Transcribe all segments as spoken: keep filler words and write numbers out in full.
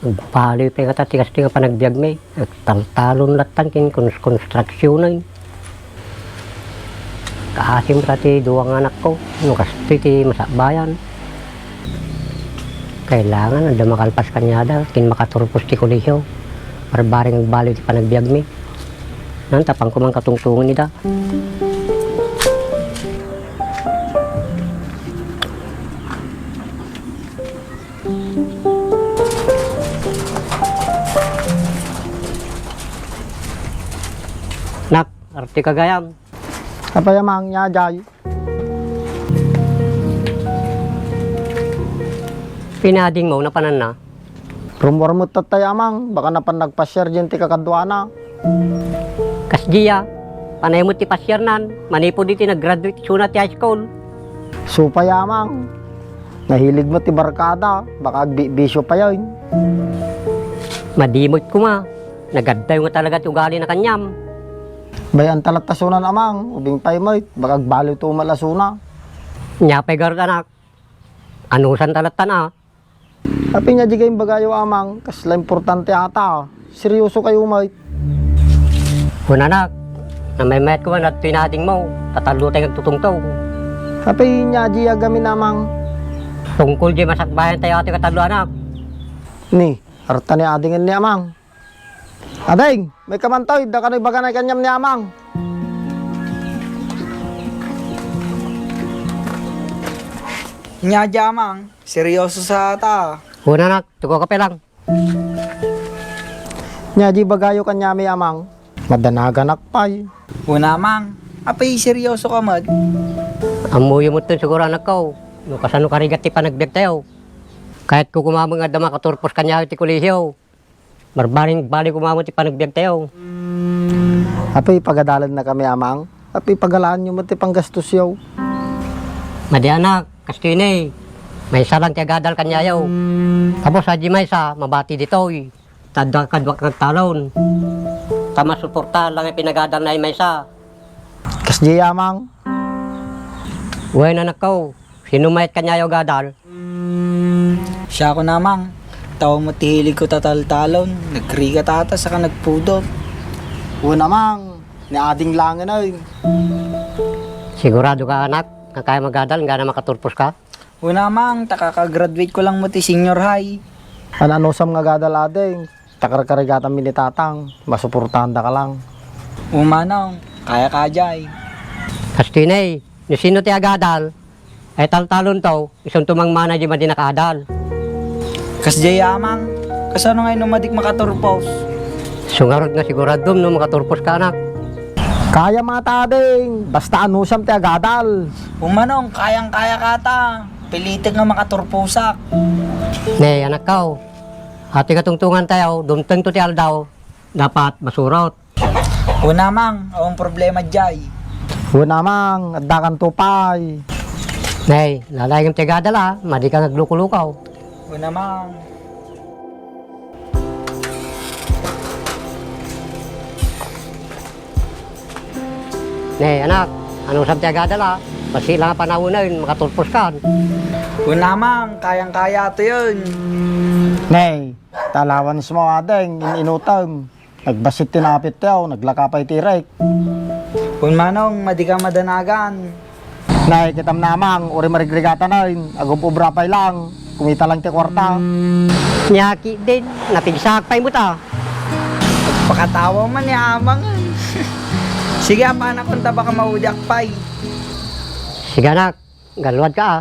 Agbaliw pay ngata ti kastoy nga panagbiagmi. Agtaltalon lattan ken kons-, konstruksionen. Kaasi met ti dua nga anakko, no kastoy ti masakbayan. Kailangan adda makalpas kaniada ken makaturpos ti kolehiyo. Barbareng agbaliw ti panagbiagmi. Naan, tapno ko man katungtongen ida. Nak, arte ka gayam. Apay, Amang, nia diay? Pinadingmo, napananna? Rummuar met tattay, Amang, baka napan nagpasiar diay ti kakaduana. Kasdiay, panay met ti pasiarnan, manipud iti nag-graduate isuna ti high school. Isu pay, Amang. Nahilig met ti barkada, baka agbibisio payen. Madi met koma, nagaddayo nga talaga ti ugalina kaniam. Bay-an ta latta sunan, Amang, ubing pay met, baka agbaliwto met la suna. Nia pay garud, anak. Anusan ta lattan a. Apay nia diay imbagayo, Amang, kasla importante ata. Seriosokayo met. Wen, anak, namaymayat koma no adtoy nadingmo, ta tallo tay nga agtutungtong. Apay nia diay gamin, Amang? Tungkol diay masakbayan tayo ti katallo, anak. Ni, arta ni adingen ni Amang. Ading, maikka man toy, adda kano ibaganay kaniam ni Amang. Nia diay, Amang, serioso sa ta. Wen, anak, tugaw ka pay lang. Nia diay ibagayo kaniami, Amang? Madanaganak pay. Wen, Amang, apay seriosoka met? Ammoyo metten siguro, anakko, no kasano karigat ti panagbiag tayo. Kayatko koma met nga adda makaturpos kaniayo ti kolehiyo. Barbareng agbaliw koma met ti panagbiag tayo. Apay, pagadalennakami, Amang? Apay, pagalaanyo met ti panggastosyo? Madi, anak, kastoy ni. Maysa lang ti agadal kaniayo. Tapos, a, diay maysa, mabati ditoy. Ta adda kaduak nga agtalon. Ta masuportaan lang ti pinagadalna a maysa. Kasdiay, Amang? Wen, anakko, sino mayat kaniayo agadal? Siak, Amang. Tao met ti hiligko ta taltalon. Nagrigat ata, saka nagpudot. Wen, Amang, ni ading laengen, ay. Sigurado ka, anak, nga kayam agadal, inggana makaturpos ka? Wen, Amang, ta kakagraduate ko lang met ti senior high. An-anusam nga agadal, ading? Ta karkarigatanmi ni tatang, masuportaandaka lang. O manong, kayaka diay. Kastoy ni, no sino ti agadal, ay taltalonto, isunto mangmana diay madi nga adal. Kasdiay, Amang, kasano ngay no madik makaturpos? Isu ngarud nga siguradom no makaturpos ka, anak. Kayam ata, ading, basta anusam ti agadal. O manong, kayang-kayaka ta. Pilitek nga makaturposak. Ne, anakko. Iti katungtongan tayo, dumtengto ti aldaw, dapat masurot. Wen, Amang, awan problema diay. Wen, Amang, addakanto pay. Ne, lalaingem ti agadal a, madi ka nga agluko-luko. Wen, Amang. Ne, anak, anusam ti agadal a? Bassit lang a panawen, makaturpos kan. Wen, Amang, kayang-kayatayon. Ne, ta allowance mo, ading, in-inutem. Nagbassit ti napit tayo, naglaka pay ti rek. Wen, manong, madi ka madanagan. Nay, kitam, Amang, uray marigrigatan, ay, agub-ubra pay lang, kumita lang ti kuarta. Nia ketdin, napigsaak pay met a. Pakatawa man ni Amang, ay. Sige, apanakon ta baka maudiak pay. Sige, anak, galuad ka a.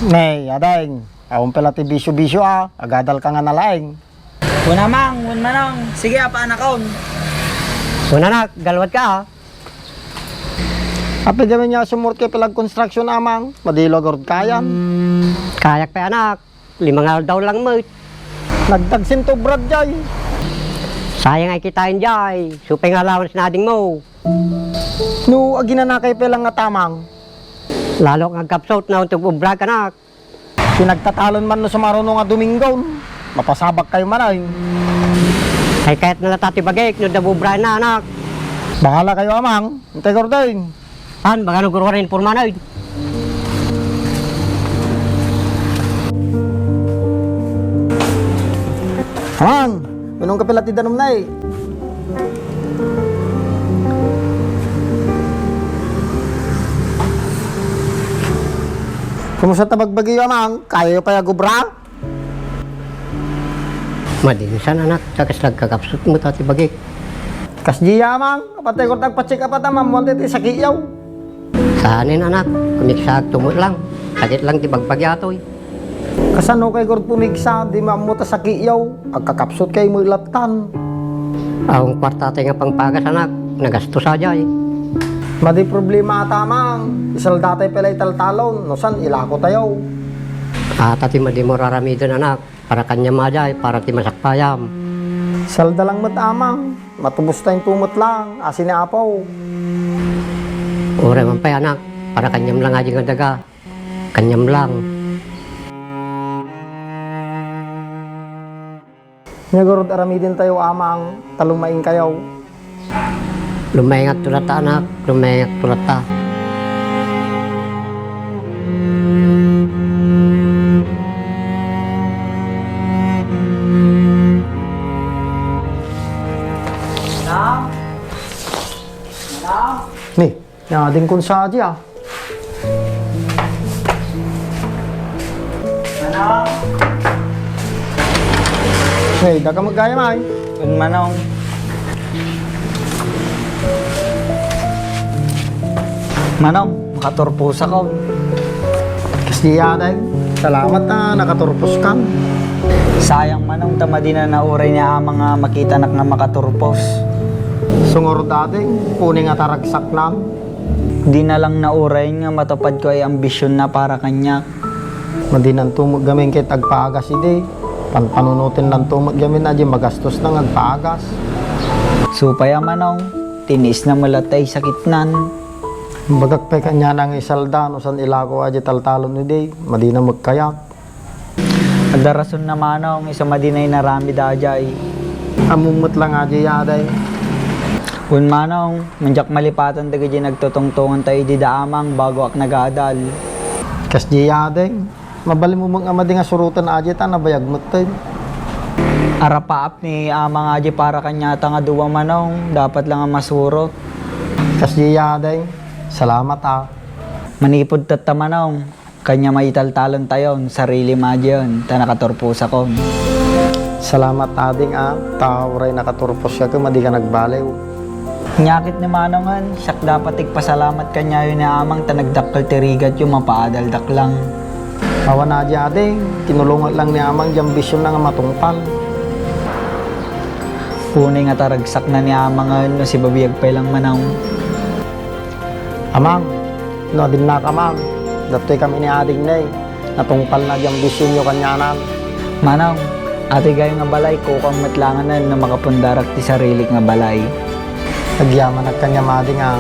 Nay, ading, awan pay la ti bisyo-bisyo a, agadal ka nga nalaing. Wen, Amang, wen, manong. Sige, apanakon. Wen, anak, galuad ka a. Apay gamin nga sumurot ka pay la construction, Amang? Madi la garud kayam. Kayak pay, anak. Lima nga aldaw lang met. Nagdagsen ti obra diay. Sayang ay kitaen diay. Isu pay nga allowance ni adingmo. No aginanakay pay lang nga tamang. Lalo nga agkapsut no agub-ubrak, anak. Pinagtatalon man no sumaruno nga Dominggon, mapasabakkayo man ay. Ay, kayatna latta ti bagik no adda ubraenna, anak. Bahala kayo, Amang. Intay garuden. An, baka no gurwar informa na, ay. Amang, minum ka pay la ti danum na eh. Kumusta ta bagbagiyo, Amang? Kayayo pay agubra? Madinsan, anak, ta kasla agkakapsut met ti bagik. Kasdiay, Amang, apatay ko ta agpa-check up ta maammuan ti sakityo. Saanen, anak, kumiksaak to met lang. Sakit lang ti bagbagi atoy. Kasano kay gurud pumigsa, di maammo ta sakityo, agkakapsut kay met lattan. Awan kuarta tay nga pangpagas, anak, nagastos a jay. Madi problema ta, Amang, isalda tay pay la italtalon, no saan ilako tayo. Ata ti madi mo raramiden, anak, para kaniam a jay, para ti masakpayam. Salda lang met, Amang, matubos tayo to met lang, asi ni Apo. Uray man pay, anak, para kaniam lang a jay nga daga. Kaniam lang. Nia gurud aramiden tayo, Amang, ta lumaing kayo. Lumaingak to latta, anak. Lumaingak to latta. Manang? Manang? Ni, Ading kun sa adia. Manong! Hey, daka maggayam ay. Kun Manong. Manong, makaturpos ako. Kasdiay, Ading. Salamat a nakaturpos kan. Sayang, Manong, ta madi na nauray ni Amang a makitanak nga makaturpos. Sungurot, Ading, pudno nga taragsaknan. Di na lang nauray nga matupad ko ay ambisionna para kaniak. Madinan to met gamin ket agpagas idi. Panpanunotennan to met gamin a di magastos nga agpagas. Supay a Manong, tiniisna met latta ti sakitnan. Imbagak pay kaniana nga isalda no saan ilako a di taltalon idi. Madina met kayat. Adda rasonna, Manong, isu madi nga inaramid a jay. Ammom met lang a jay, Ading. Wen, Manong, ngem diak malipatan dagiti nagtutungtongan tayo idi da Amang bagoak nagadal. Kasdiay, Ading. Mabalinmo met nga madi nga suroten a jay ta nabayag met tayo. Arapaap ni Amang a jay para kaniata nga dua, Manong, dapat lang a masurot. Kasdiay, Ading. Salamat a. Manipud tatta, Manong. Kaniam a italtalon tayo, sarilim a jay, ta nakaturpos ako. Salamat, Ading, a, ta uray nakaturpos ka ket madi ka nagbaliw. Nia ket ni Manongen, siak dapat ti agpasalamat kaniayo ni Amang ta nagdakkel ti rigatyo, mapaadaldak lang. Awan a jay, Ading, tinulongan lang ni Amang ti ambisionna nga matungpal. Pudno nga taragsakna ni Amangen no sibabiag pay lang, Manong. Amang, no adinnaka man, datoy kami ni Ading ne, natungpalna ti ambisionyo kaniana. Manong, atoy gayo nga balay, kukam met langen no makapundarak ti sarilik nga balay. Agyamanak kaniam, Ading, a.